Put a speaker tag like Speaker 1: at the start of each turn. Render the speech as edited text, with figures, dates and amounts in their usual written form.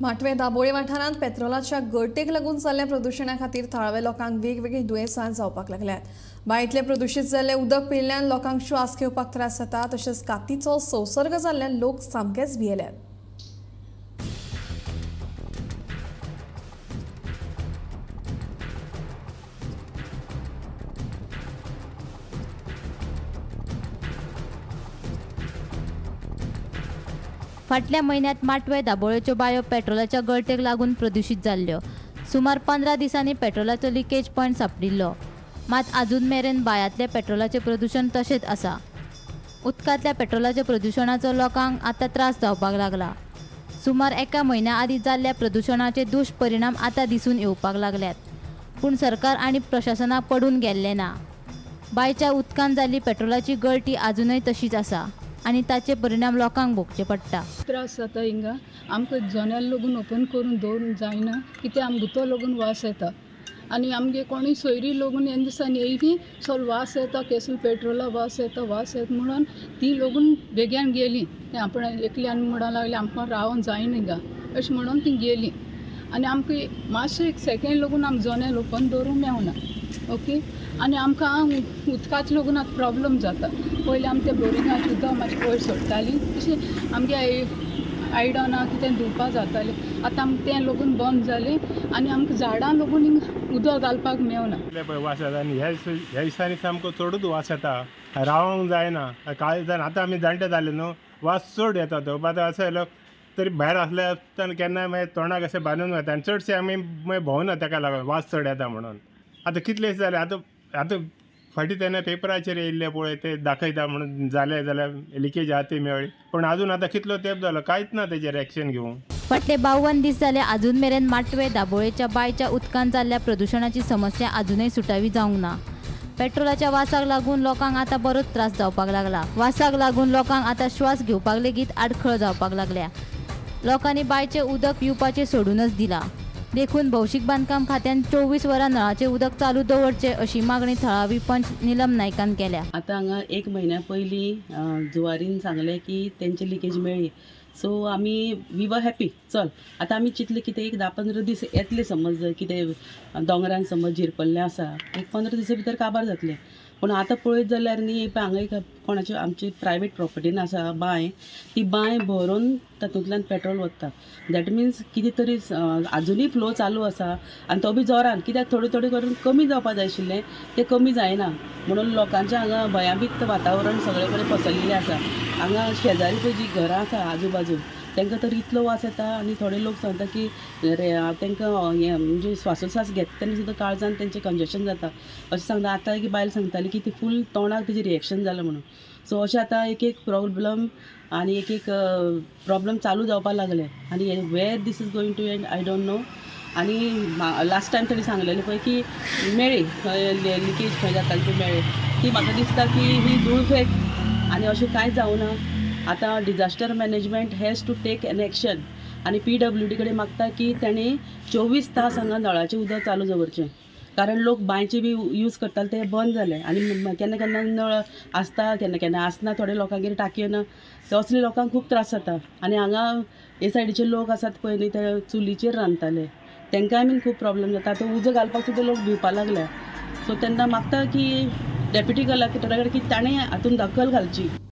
Speaker 1: माटवे दाबोळे वाठारांत पेट्रोलाच्या गळटेक लागून जाल्ल्या प्रदुशणा खातीर थळाव्या लोकांक वेगवेगळीं दुयेंसां जावपाक लागल्यात। बांयतलें प्रदुशीत जाल्लें उदक पिल्ल्यान लोकांक श्वास घेवपाक त्रास जाता, तशेंच कातीचो संसर्ग जाल्ल्यान लोक सामकेच भियेल्यात।
Speaker 2: फाटल्या म्हयन्यांत माटवे दाबोळेच्यो बायो पेट्रोलाच्या गळटेक लागून प्रदुशीत जाल्ल्यो। सुमार 15 दिसांनी पेट्रोलाचो लिकेज पॉयंट सांपडिल्लो, मात आजून मेरेन बायांतलें पेट्रोलाचें प्रदुशण तशेंच आसा। उदकांतल्या पेट्रोलाच्या प्रदुशणाचो लोकांक आतां त्रास जावपाक लागला। सुमार एका म्हयन्या आदीं जाल्ल्या प्रदुशणाचे दुश्परिणाम आतां दिसून येवपाक लागल्यात, पूण सरकार आनी प्रशासनाक पडून गेल्लें ना। बांयच्या उदकांत जाल्ली पेट्रोलाची गळटी आजुनय तशीच आसा आनी ताचे परिणाम लोकांक भोगचे पडटा।
Speaker 3: त्रास जाता हिंगा, आमकां जनेल लगून ओपन करून दवरूंक जायना, कित्याक आमकां तो लगून वास येता आनी आमगे कोणूय सोयरी लगून ह्या दिसांनी येयली सगळो वास येता, केसल पेट्रोला वास येता, वास येता म्हणून ती लगून बेगीन गेली। आपण एकल्यान म्हणूंक लागली आमकां रावोंक जायना हिंगा अशें म्हणून ती गेली आनी आमकां मातशें एक सेकेंड लगून आमकां जनेल ओपन दवरूंक मेवना। ओके, आनी आमकां उदकाच लागून आतां प्रॉब्लम जाता। पयलीं आमी त्या बोरिंगाचें उदक मातशें वयर सोडटालीं, तशें आमगे आयडनां कितें धुवपा जातालें, आतां आमकां तें लागून बंद जालें आनी आमकां झाडां लागून उदक घालपाक मेवना।
Speaker 4: पळय वास येता आनी ह्या दिसांनी सामको चडूच वास येता, रावंक जायना, कांय जाण आतां आमी जाणटे जाले न्हू, वास चड येता तो। आतां अशें जालो तरी भायर आसल्यार केन्नाय मागीर तोंडाक अशें बांदून वता आनी चडशें आमी मागीर भोंवना ताका लागून वास चड येता म्हणून। आतां कितले दीस जाले, आतां आतां फाटीं तेन्ना पेपराचेर येयल्ले पळय ते दाखयता म्हणून जालें जाल्यार लिकेज आहा ती मेळ्ळी, पूण आजून आतां कितलो तेंप जालो कांयच ना तेजेर एक्शन घेवंक।
Speaker 2: फाटले 52 दीस जाले आजून मेरेन माटवे दाबोळेच्या बांयच्या उदकांत जाल्ल्या प्रदुशणाची समस्या आजुनय सुटावी जावंक ना। पेट्रोलाच्या वासाक लागून लोकांक आतां बरोच त्रास जावपाक लागला। वासाक लागून लोकांक आतां श्वास घेवपाक लेगीत आडखळ जावपाक लागल्या। लोकांनी बांयचें उदक पिवपाचें सोडूनच दिलां, देखून भौशीक बांदकाम खात्यान 24 वरां नळाचें उदक चालू दवरचें अशी मागणी थळावी पंच निलम नायकान केल्या।
Speaker 5: आतां हांगा एक म्हयन्या पयलीं जुवारीन सांगलें की तेंची लिकेज मेळ्ळी, सो आमी we were happy. चल आतां आमी चिंतलें कितें एक 10-15 दीस येतले, समज कितें दोंगरान समज झिरपल्लें आसा, एक 15 दिसां भितर काबार जातलें। पूण आतां पळयत जाल्यार न्ही हांगा एक कोणाची आमची प्रायवेट प्रॉपर्टीन आसा बांय, ती बांय भरून तातूंतल्यान पेट्रोल वता। That means कितें तरी आजुनूय फ्लो चालू आसा आनी तो बी जोरान, कित्याक थोडे थोडे करून कमी जावपा जाय आशिल्लें तें कमी जायना, म्हणून लोकांचें हांगा भंयाभीत वातावरण सगळे कडेन पसरलेलें आसा। हांगा शेजारी पळय जीं घरां आसा आजू बाजू तांकां तर इतलो वास येता आनी थोडे लोक सांगता की तांकां हें म्हणजे श्वासोश्वास घेता तेन्ना सुद्दां काळजान तेंचें कंजेशन जाता अशें सांगता। आतां एक बायल सांगताली की ती फूल तोंडाक तेजें रिएक्शन जालें म्हणून। सो अशें आतां एक एक प्रॉब्लम आनी एक एक प्रॉब्लम चालू जावपाक लागले आनी where this is going to end I don't know. आनी लास्ट टायम ताणें सांगलेलें पळय की मेळ्ळी खंय लिकेज खंय जाताली ती मेळ्ळी, ती म्हाका दिसता की ही धूळ फेक आनी अशें कांय जावना। आतां disaster management has to take an action आनी PWD कडेन मागता की ताणें 24 तास हांगा नळाचें उदक चालू दवरचें, कारण लोक बांयचे बी यूज करताले ते बंद जाले आनी केन्ना केन्ना नळ आसता केन्ना केन्ना आसना, थोडे लोकांगेर टाकयो ना, तसले लोकांक खूब त्रास जाता। आनी हांगा हे सायडीचे लोक आसात पळय न्ही ते चुलीचेर रांदताले, तांकांय बीन खूब प्रॉब्लम जाता। आतां उजो घालपाक सुद्दां लोक भिवपाक लागले। सो तेन्ना मागता की डेप्युटी कलेक्टरा कडेन की ताणें हातूंत दखल घालची।